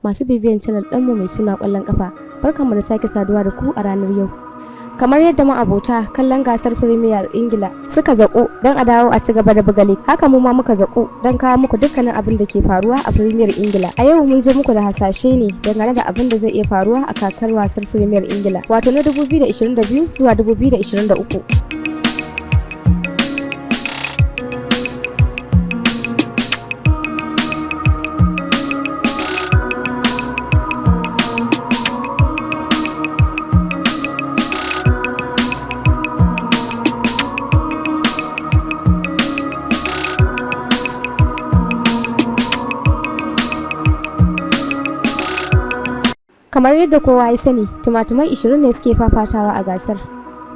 Masu bibiyan channel ɗinmu mai suna Ƙwallon Ƙafa. Barkanmu da sake saduwa da ku a ranar yau. Kamar yadda ma'abota kallon gasar Premier Ingila suka zaƙo don a dawo a ci gaba da buga league, haka mu ma muka zaƙo don kawo muku dukkanin abin da ke faruwa a Premier Ingila. A yau mun zo muku da hasashe ne dangane da abin da zai iya faruwa a kakar wasar Premier Ingila, wato na 2022 zuwa 2023. Kamar yadda kowa ya sani, tumatumai 20 ne suke fafatawa a gasar,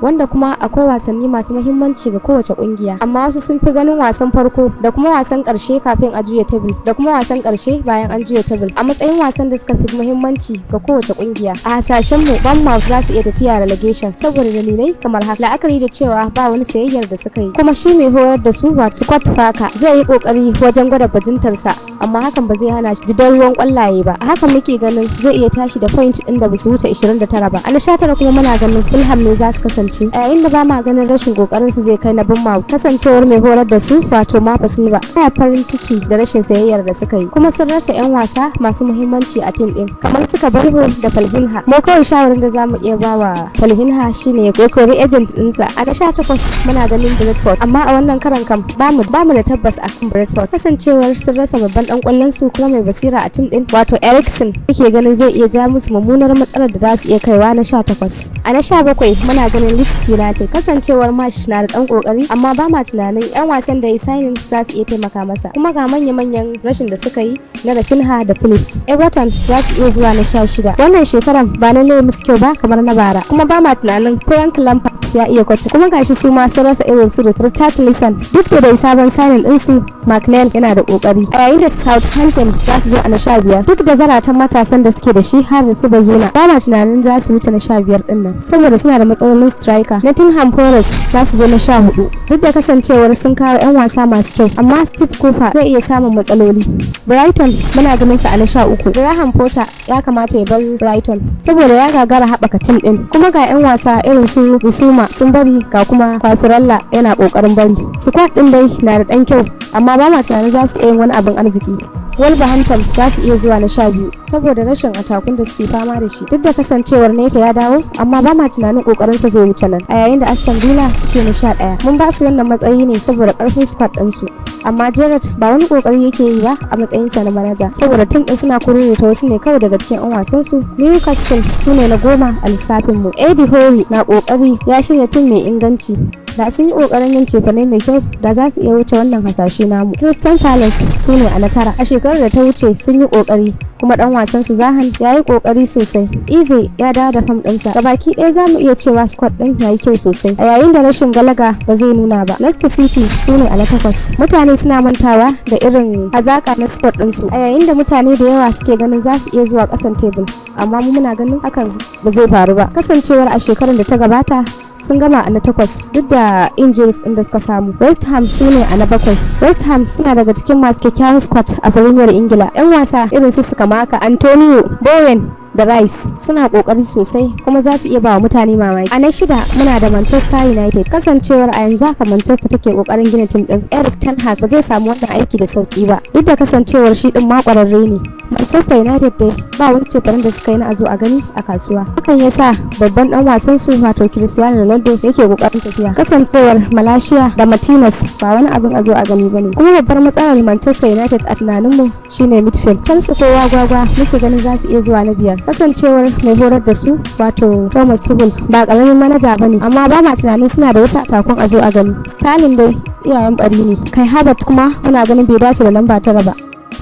wanda kuma akwai wasanni masu muhimmanci ga kowace kungiya, amma wasu sun fi ganin wasan farko da kuma wasan karshe kafin a juya tebul da kuma wasan karshe bayan an juya tebul a matsayin wasan da suka fi muhimmanci ga kowace kungiya. A hasashen mu, Bournemouth za su iya tafiya relegation saboda dalilai kamar haka: la'akari da cewa ba wani sayayyar da suka yi, kuma shi mai horar da su, wato Scott Parker, zai yi kokari wajen gwada bajintarsa, amma hakan ba zai hana shi jidar ruwan kwallaye ba. A hakan muke ganin zai iya tashi da point din da basu wuce 29 ba. A na 19 kuma muna ganin Fulham ne za su kasance, a yayin da ba ma ganin rashin kokarin su zai kai na Bournemouth, kasancewar mai horar da su, wato Marco Silva, baya farin ciki da rashin sayayyar da suka yi, kuma sun rasa yan wasa masu muhimmanci a team din kamar suka Barho da Palhinha. Mu kawai shawarin da zamu iya ba wa Palhinha shine ya kori agent dinsa. A na 18 muna ganin Brentford, amma a wannan karan kam bamu da tabbas akan Brentford, kasancewar sun rasa babban dan kwallon su kuma mai basira a team din, wato Eriksen, yake ganin zai iya ja musu mummunar matsalar da za su iya kaiwa na 18. A na 17 muna ganin Leeds United, kasancewar Marsch na da dan kokari, amma ba ma tunanin yan wasan da ya signing za su iya taimaka masa, kuma ga manya-manyan rashin da suka yi na Raphinha da Phillips. Everton za su iya zuwa na 16. Wannan shekaran ba lallai musu kyau ba kamar na bara, kuma ba ma tunanin Frank Lampard ya iya kwace, kuma gashi su ma sun rasa irin su Richarlison, duk da dai sabon signing din su McNeil yana da kokari. A yayin da Southampton za su zo a na 15, duk da zaratan matasan da suke da shi har da su Bazuna, ba ma tunanin za su wuce na 15 din nan saboda suna da matsalolin striker. Nottingham Forest za su zo na 14, duk da kasancewar sun kawo 'yan wasa masu kyau, amma Steve Cooper zai iya samun matsaloli. Brighton muna ganin su a na 13. Graham Potter ya kamata ya bar Brighton saboda ya gagara haɓaka team din, kuma ga 'yan wasa irin su Bissouma sun bari, ga kuma Cucurella yana kokarin bari. Squad din dai na da dan kyau, amma ba ma tunanin za su iya yin wani abin arziki. Wolverhampton za su iya zuwa na 12 saboda rashin atakun da suke fama da shi, duk da kasancewar Neto ya dawo, amma ba ma tunanin kokarinsa zai wuce nan. A yayin da Aston Villa suke na 11, mun ba su wannan matsayi ne saboda karfin squad ɗinsu, amma Gerrard ba wani kokari yake yi ba a matsayinsa na manaja, saboda team ɗin suna kururuta wasu ne kawai daga cikin 'yan wasan su. Newcastle su ne na 10 a lissafin mu. Eddie Howe na kokari ya shirya team mai inganci. Da sun yi kokarin yin cefane mai kyau, da za su iya wuce wannan hasashe namu. Crystal Palace su ne a na 9. A shekarar da ta wuce sun yi kokari, kuma dan wasan su Zaha ya yi kokari sosai. Eze ya dawo da form ɗinsa. Gabaki ɗaya za mu iya cewa squad ɗin ya yi kyau sosai, a yayin da rashin Gallagher ba zai nuna ba. Leicester City su ne a na 8. Mutane suna mantawa da irin hazaka na squad ɗinsu, a yayin da mutane da yawa suke ganin za su iya zuwa ƙasan tebul, amma mu muna ganin hakan ba zai faru ba, kasancewar a shekarar da ta gabata sun gama a na 8 duk da injuries ɗin da suka samu. West Ham su ne a na 7. West Ham suna daga cikin masu kyakkyawan squad a Premier Ingila. 'Yan wasa irin su Scamacca, Antonio, Bowen da Rice suna kokari sosai, kuma za su iya ba wa mutane mamaki. A na 6 muna da Manchester United, kasancewar a yanzu haka Manchester take kokarin gina team din. Erik ten Hag ba zai samu wannan aiki da sauki ba, duk da kasancewar shi din ma kwararre ne. Manchester United dai ba wani cefanen da suka yi na a zo a gani a kasuwa. Hakan ya sa babban dan wasan su, wato Cristiano Ronaldo, yake kokarin tafiya. Kasancewar Malacia da Martinez ba wani abin a zo a gani bane. Kuma babbar matsalar Manchester United a tunaninmu shine midfield. Chelsea kowa gwagwa muke ganin za su iya zuwa na 5, kasancewar mai horar da su, wato Thomas Tuchel, ba karamin manaja bane, amma ba ma tunanin suna da wasu atakun a zo a gani. Sterling dai iyayen bari ne. Kai Havertz kuma muna ganin bai dace da lamba 9 ba.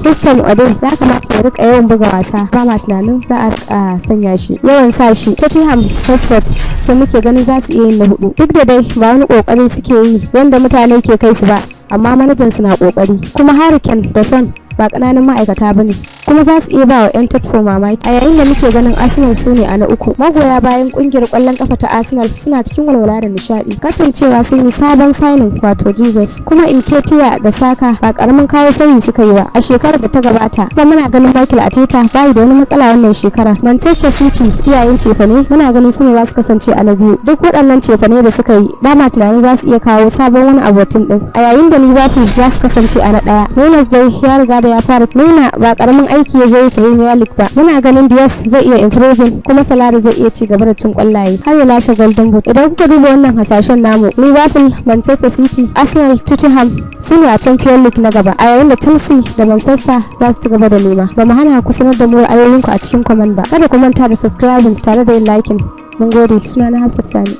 Hudson Odoi ya kamata ya rika yawan buga wasa, ba ma tunanin za a rika sanya shi yawan sa shi. Tottenham Hotspur so muke ganin za su iya yin na 4, duk da dai ba wani kokari suke yi yanda mutane ke kai su ba, amma manajan su na kokari, kuma Harry Kane da Son Ba ƙananan ma'aikata ba ne, kuma za su iya ba wa 'yan top 4 mamaki. A yayin da muke ganin Arsenal su ne a na uku, magoya bayan kungiyar ƙwallon kafa ta Arsenal suna cikin walwala da nishaɗi, kasancewa sun yi sabon signing, wato Jesus. Kuma Nketiah da Saka ba karamin kawo sauyi suka yi ba a shekarar da ta gabata. Kuma muna ganin Mikel Arteta bayi da wani matsala wannan shekara. Manchester City, iyayen cefane, muna ganin su ne za su kasance a na biyu. Duk waɗannan cefane da suka yi, ba ma tunanin za su iya kawo sabon wani abu team din. A yayin da Liverpool za su kasance a na ɗaya. Nunes dai ya riga da ya fara nuna ba karamin aiki ya zo yi Premier League ba. Muna ganin Diaz zai iya improving, kuma Salah zai iya ci gaba da cin kwallaye har ya lashe Golden Boot. Idan kuka duba wannan hasashen namu, Liverpool, Manchester City, Arsenal, Tottenham su ne a Champions League na gaba, a yayin da Chelsea da Manchester za su ci gaba da nema. Ba mu hana ku sanar da mu ra'ayoyinku a cikin comment ba. Kada ku manta da subscribing tare da yin liking. Mun gode. Sunana Hafsat Sani.